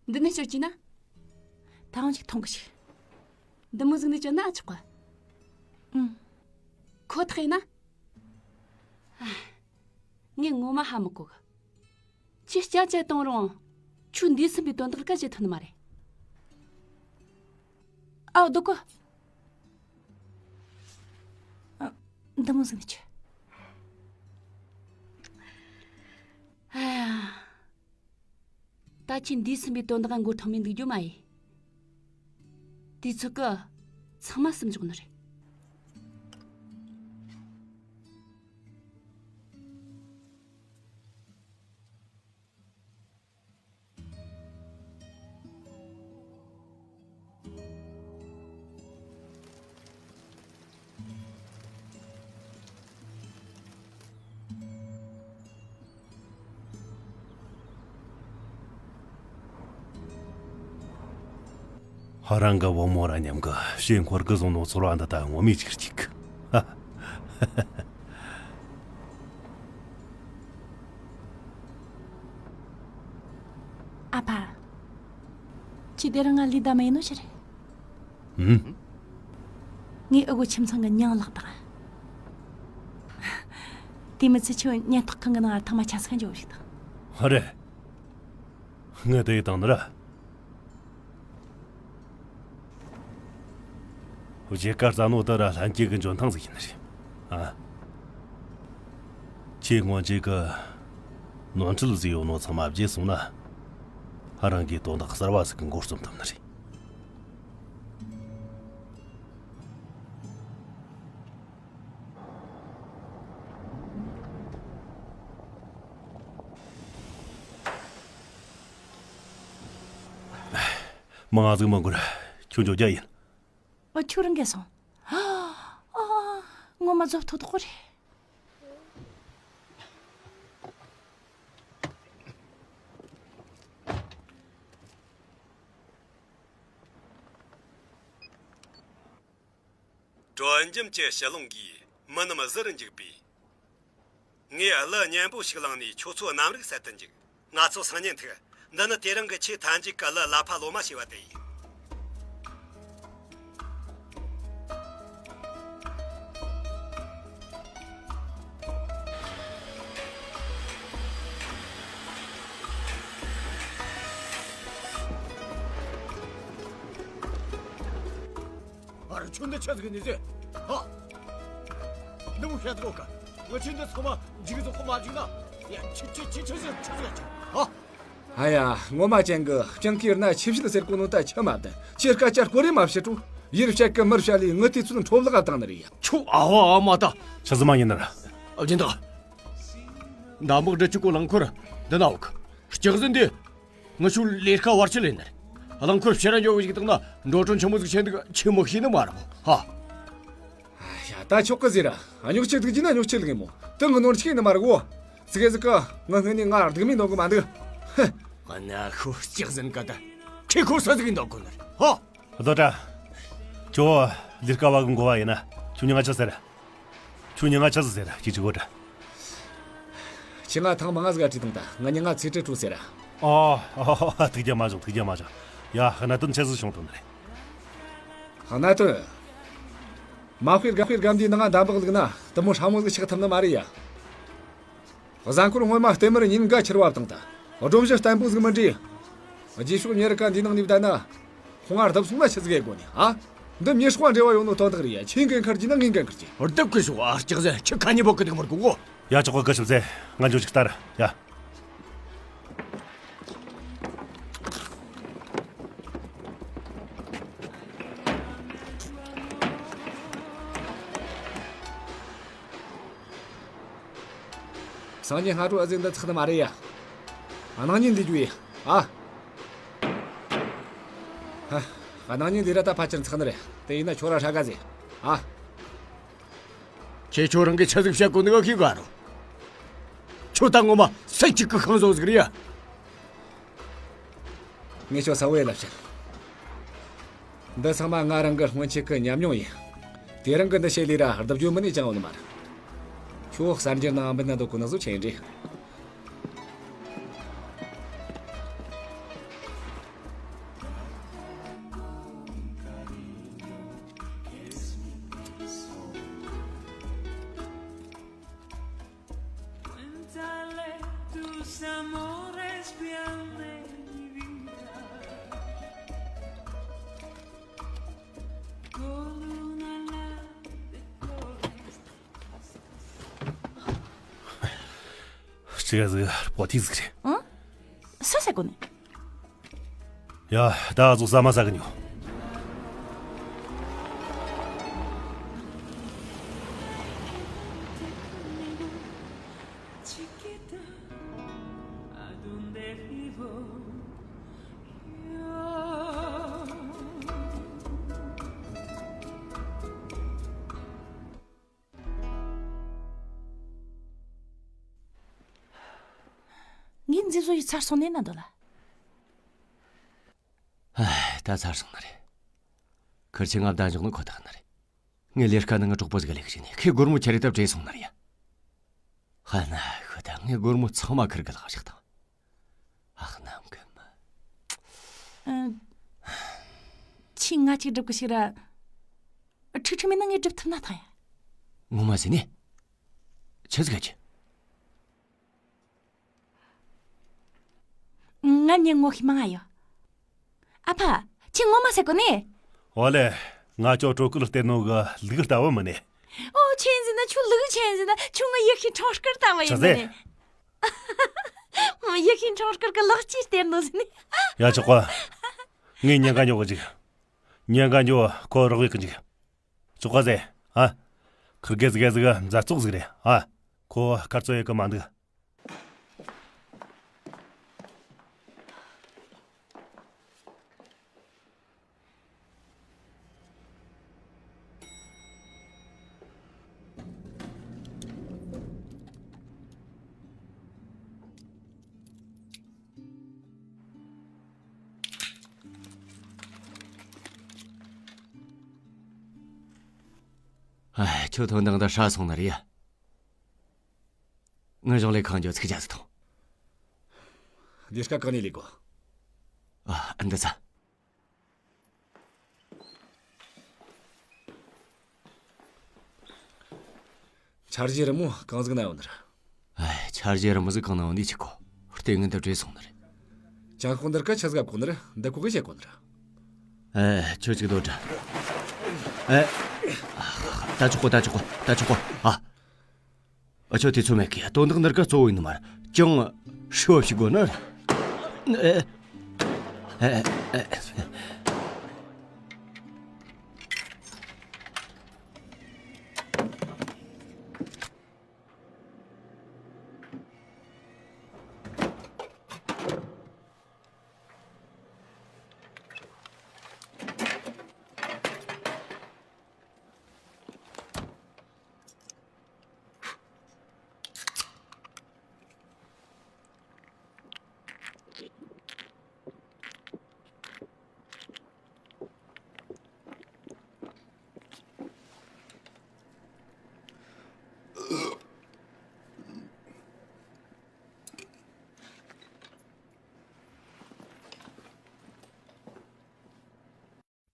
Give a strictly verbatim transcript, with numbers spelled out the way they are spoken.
འདི་ནས་སྤྱོད་ཀྱིས་ན། ད་འོང་ཞིག་མཐོང་གི་ཞིག་འདི་མོ་ཟིག་ནས་སྤྱོད་ན་ཨ་ཆོག་གི་ཨུམ། ཁོ་ཐག་ཡིན་ན། ངས་ངོ་མ་ཧ་མི་གོ་གི་ཁྱོས་སྐྱ་ཅད་གཏོང་རུང་། ཁྱོད་འདས་ཟིན་པའི་དོན་དག་ག་བྱེད་ཐུབ་ནི་མ་རེད། ཨའོ་སྡུག་གོ། ཨ། འདི་མོ་ཟིག་ནས་ཆི། ཨ་ཡ། ད་ཁྱོད་འདས་ཟིན་པའི་དོན་དག་འགོར་ཐང་མི་འདུག་རྒྱུ་མ་ཡིན། དུས་ཚོད་ཀྱིས་ཚང་མ་སུབ་འཇོག་ནི་རེད། ཧ། རང་གི་བུ་མོ་ར་མཉམ་གི་ཞེ་འཁོར་གི་བཟུང་ནོ་ཚོར་བ་འདི་ད་ངོ་མས་ཅིག་གཅིག་ཨ་ཕ། ཁྱེད་དེ་རིང་ང་ལས་ད་མེད་ནོ་ཞིག་རེད། ཨུམ། ངས་ཨུ་གོ་ཁྱིམ་ཚང་གི་མྱིང་བརླགས་དང་། དེ་མི་ཚད་ཁྱོད་ཉེན་རྟོག་ཁང་གི་ནང་ཐེངས་མ་ཆ་ཚང་འཇོག་ཞིག་དང་། ཧ་རེ། ངས་དེ་དང་ནི་ར། བཞེས་ཀ་རྩ་ནོ་དེ་ར་ལྷན་སྐྱེས་ཀྱི་འཇོན་ཐང་ཟིག་ཡིན་ནི་རེད། ཨ། ཁྱེད་སྔོན་ཆད་ཀྱི་ནོར་འཁྲུལ་ཟིག་ཡོད་ནོ་ཚང་མ་བརྗེད་སོང་ན། ཧ། རང་གིས་དོན་དག་གསར་བ་ཟིག་གི་འགོ་རྩོམ་ཐུབ་ནི་རེད། མང་ང་ཟིག་མི་འགོར། ཁྱོད་འགྱོ་རྒྱུ་ཡིན། ཨ། ཁྱོད་རང་གིས་སོང་། ཨ། ངོ་མ་རྫོབ་ཐོག་ཐོག་རེད། དྲོན་འཇམ་གྱི་ཞལ་ལུང་གིས་མི་རྣམས་གཟི་རུ་འཇུག་པས། ངས་གླུ་སྙན་པོ་ཞིག་བླངས་ནས་ཁྱོད་ཚོ་རྣམ་རིག་གསལ་དུ་འཇུག་ང་ཚོ་སང་ཉིན་ཐུག་འདི་ནི་དེ་རིང་གི་ཆེས་མཐའ་མཇུག་གི་གླུ་ལ་ཕ་ལོ་མ་ཞེས་པ་དེ་ཡིན། ཨ་ར། ཁྱོད་འདི་ཆི་ཟིག་ནི་ཟེ། ཧ། འདི་མོ་ཤ་ཚ་གོ་ཀ་ང་ཆོས་འདི་ཚང་མ་འཇིག་ཟོག་གི་མ་འཇིག་ན། ཡ། ཆི་ཆི་ཆི་ཆི་ཟེ་ཆི་ཟེ་ཆི། ཧ། ཨ་ཡ། ངོ་མ་ཅན་གི་སྤྱང་ཀིའི་རྣ་ཆེ་བཤད་ཟེར་གོ་ནོ་ད་ཆི་མ་བདེན། ཁྱེད་སྐད་ཆ་སྐོར་རེ་མ་བཤད་དྲོ། ཡིན་བཤད་གི་མིན་བཤད་ལས་ངི་དུས་ཚོད་འཕྲོ་བརླག་བཏང་ནི་རེད་ཡ། ཁྱོད་ཨ་བ་ཨ་མ་ད། ཆི་ཟིག་མ་ཡིན་ནི་ར། ཨ། སྦྱིན་བདག་འདམ་བག་སྦྲུལ་གྱི་གོ་རླངས་འཁོར་འདི་ན་འོག་སྐྱག་ཟན་འདི། ངི་ཆོ་ལས་ཀ་བར་ཆད་ལས་ནི་རེད། རླངས་འཁོར་ཕྱིར་ར་འགྱོ་གི་ཞིག་བཏང་ན་འགྲོ་གྲོན་ཆེན་མོ་ཟིག་ཆེ་འདུག་ཁྱོས་མི་ཤེས་ནི་མ་རེད་ཧ། ཡ། ད་ཆོག་གི་ཟེར་ར། ཨ། སྨྱོ་ཆེ་འདུག་རྒྱུ་ན་སྨྱོ་ཆེ་ལ་ངེས་མོ། དེ་ངི་ནོར་ཆེ་ནི་མ་རེད་གོ་ཙི་གེ་ཟིག་གི་ངི་སྔོན་ནས་ང་སྡུག་མིན་འདོན་གི་མ་འདུག་ཧི། ཨ་ན་ཁོ་སྐྱག་ཟན་ཀ་ད། ཁྱོས་ཁོ་སུ་ཟིག་ཡིན་འདོད་གོ་ནི་རེད་ཧ། རྡོ་བཀྲ། ཁྱོད་ལས་ཀ་བ་གི་འགོ་བ་ཡིན་ན་ཁྱོས་ཉིན་ང་ཆི་ཟེར། ཁྱོད་ཉིན་ང་ཆི་ཟིག་ཟེར་ཅིག་ཅིག་གོ་དྲ། ཁྱེད་ང་ཐེངས་མང་ང་ཟིག་ག་དྲིས་དང་ད་ང་ཉིན་ང་ཚེ་ཁྲི་ཁྲུ་ཟེར་ར། ཨོ། ཨོ། ཐུགས་རྒྱལ་མ་བཞུགས། ཐུགས་རྒྱལ་མ་བཞུགས། ཡ། གནད་དོན་ཆི་ཟིག་བྱུང་དོན་རེད། གནད་དོན། མ་དཔེ་དགའ་དཔེ་དགའ་འདིའི་ནང་ང་འདམ་བག་བླུགས་ན་དེ་མོ་ཧྲ་མོ་ཟིག་ཆགས་ཐུབ་ནི་མ་རེད་ཡ། གཟའ་འཁོར་སྔོན་མ་ལྟད་མོར་ཉིན་འགའ་འཁྱེར་བ་དང་ད། སྒྲོམ་གཞི་བརྟན་པོ་ཟིག་མི་འདྲེས། རྗེས་ཕྱོགས་ཉེ་རུ་ཀ་འདིའི་ནང་ནས་བསྡད་ན། ཁོང་ང་བརྡབ་སོང་ན་ཆི་ཟིག་ཡེ་དགོ་ནི་ཨ། འདི་མྱི་སྲོག་འབྲེལ་བ་ཡོད་ནོ་དོན་དག་རེད་ཡ། ཁྱེད་འགན་འཁུར་རྒྱུ་ན་ངས་འགན་འཁུར་རྒྱུ། བརྡབ་གི་ཤོག་ཨ། སྐྱག་ཟན་ཁྱོས་ཁ་ཉེས་པོ་གི་འདུག་མི་དགོ་གོ་ཡ། ཆོག་གི་སྐུ་ཞབས་ཟེར། ང་འགྱོ་ཅིག་ལྟར་ཡ། སང་ཉིན་སྔ་དྲོ་ཨ་ཟིག་འདི་ཚགས་ནི་མ་རེད་ཡ། གནངས་ཉིན་ལས་རྒྱུ་ཡིན་ཨ། ཧ། གནངས་ཉིན་ལས་ར་ད་ཕལ་ཆེར་ཚགས་ནི་རེད། དེ་ཡིན་ན་ཁྱོད་ར་ཧྲ་ག་ཟེ་ཨ། ཁྱེད་ཁྱོད་རང་གིས་ཆི་ཟིག་བཤད་གོ་ནི་ག་ཤེས་ག་རོ། ཁྱོད་ད་ངོ་མ་སུ་གཅིག་གི་ཤིང་བཟོ་ཟིག་རེད་ཡ། ངས་ཁྱོད་གསལ་བོ་ཡེ་ལབ་བཤད། འདི་ཚང་མ་ང་རང་གི་སྔོན་ཆད་ཀྱི་ཉམས་མྱོང་ཡིན། དེ་རིང་གི་འདི་བཤད་ལས་ར་བརྡབ་རྒྱུ་མིན་ནས་ཅང་ཡོད་ནི་མ་རེད། ཁྱོད་གསར་འགྱུར་ནང་འབུད་ན་འདོད་གོ་ནི་བཟོ་ཆེན་རེད། ཤི་ག་ཟིག་པོ་ཏི་ཟིག་རེད། ཨང་། སུ་ཟེར་གོ་ནི། ཡ། ད་ཟོག་ཟ་མ་ཟ་གི་ཉོ། ངའི་མཛེས་བཟོ་ཡི་ཚར་སོང་ནས་ན་འདོད་ལ། ཧ། ད་ཚར་སོང་ནི་རེད། ཁིར་ཆེ་ང་བདག་འཇོག་ནི་ཁོ་ཐག་ནི་རེད། ངའི་ལས་ཀ་ནི་ངའི་གྲོགས་པོ་ཟིག་ལས་ཀ་བྱས་ནས་ཁོའི་སྒོར་མོ་ཁྱེར་རེ་ད་བྲེལ་སོང་ནི་རེད་ཡ། ཧ་ན་ཤི་ད། ངའི་སྒོར་མོ་ཚང་མ་ཁིར་གི་ལག་བཞག་དང་། ཨ་ཁ་ནམ་གི་མ། ཨ། ཁྱི་ང་གཅིག་སྒྲུབ་གི་ཞིག་ར། ཁྲིག་ཁྲིག་མེད་ན་ངས་སྒྲུབ་ཐུབ་ན་ཐང་ཡ། ངོ་མ་ཟིན་ནི། ཆི་ཟིག་ག་ཅི། ང་ཉན་ངོ་ཤི་མང་ཨ་ཡོ། ཨ་ཕ། ཁྱི་ངོ་མ་ཟེར་གོ་ནི། ཨོ་ལེ། ང་ཅོ་ཀྲོ་ཀུལ་སྟེར་ནོ་གི་ལུག་ལྟ་བུ་མིན་ནི། ཨོ་ཆེན་ཟིན་ན་ཁྱོད་ལུག་ཆེན་ཟིན་ན་ཁྱོད་ང་ཡེ་ཤེས་ཁྲང་སྐར་ལྟ་བུ་ཡིན་ཆི་ཟེར། ནི། ཡེ་ཤེས་ཁྲང་སྐར་གི་ལག་ཅི་སྟེར་ནོ་ཟིན་ནི། ཡ་ཆོག་ག་ངས་ཉན་ག་ཉོ་གི་ཅིག་ཉན་ག་ཉོ་ཁོ་རོགས་ཡེ་གི་ཅིག་ཆོག་ག་ཟེ། ཨ། ཁིར་གེ་ཟིག་གེ་ཟིག་མཛའ་བཙོག་ཟིག་རེད། ཨ། ཁོ་སྐར་ཚོ་ཡེ་གི་མ་འདུག་ཨ། ཁྱོད་ཐོན་དང་ད་ཧྲ་སོང་ནི་རེད་ཡ། ངའི་གཞུང་ལས་ཁང་ཇོ་ཚིག་རྒྱ་ཟིག་ཐོང་། ལས་ཀ་ག་ནས་ལས་གོ། ཨ། འདི་ཚ། འཆར་གཞི་རི་མོ་གང་ཟིག་ན་ཡོད་ནི་རེད། ཨ། འཆར་གཞི་རི་མོ་ཟིག་གང་ན་ཡོད་ནི་ཆི་གོ། ལྟས་ངན་དུ་བྲེལ་སོང་ནི་རེད། ཅང་ཁོང་འདིར་ཀ་ཆ་ཟིག་ག་གོ་ནི་རེད། འདི་ཁོ་གི་བཤད་གོ་ནི་རེད། ཨེ། ཁྱོད་ཅིག་སྡོད་དྲ། ཨེ། ད་ཆོག་གོ། ད་ཆོག་གོ། ད་ཆོག་གོ། ཨ། ཨ། ཁྱོད་དེ་ཚོ་མེད་གི། དོན་དག་འདིར་ཀ་གཙོ་བོ་ཡིན་ནི་མ་རེད། ཅང་ཧྲི་བ་ཞིག་དགོས་ནི་རེད། ཨེ། ཨེ། ཨེ།